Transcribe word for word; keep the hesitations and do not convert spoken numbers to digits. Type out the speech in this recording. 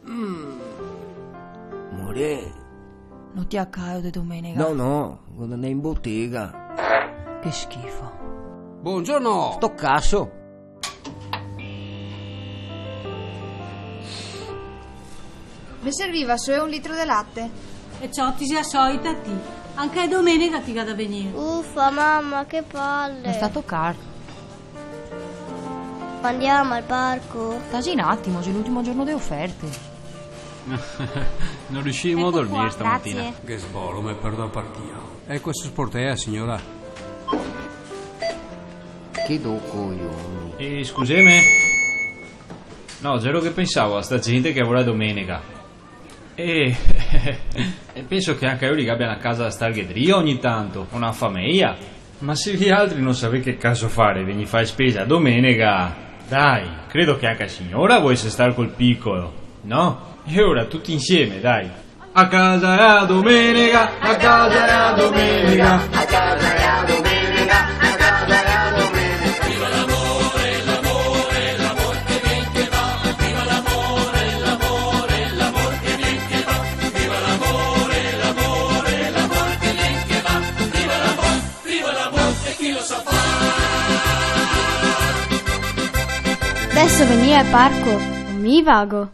Mm. More. No ti a caio de domenega? No, no, go da ndar in botega. Che schifo. Bongiorno. Sto caso. Me serviva solo un litro de late. E ciò, ti si a soita ti. Anca a domenega ti ga da vegnir. Ufa, mama, che palle. No sta tocar. Andiamo al parco. Tasi un atimo, xe l'ultimo giorno de oferte. No riuscimo a dormir stamatina. Grazie. Che sbolo, me perdo a partia. Eco, se sportea, siora. Che do coioni. Eh, scuseme. No, gero che pensavo a sta gente che lavora domenega. E, e penso che anca lori i gabia na casa da starghe drio ogni tanto, o na fameja. Ma se vialtri no savè che caso fare, vegnì far spesa a domenega, dai, credo che anca a siora volese star col picolo, no? E ora tuti insieme, dai. A casa a domenega, a casa a domenega, a casa a domenega, a casa a domenega. Deso vegnì al parco, mi vago.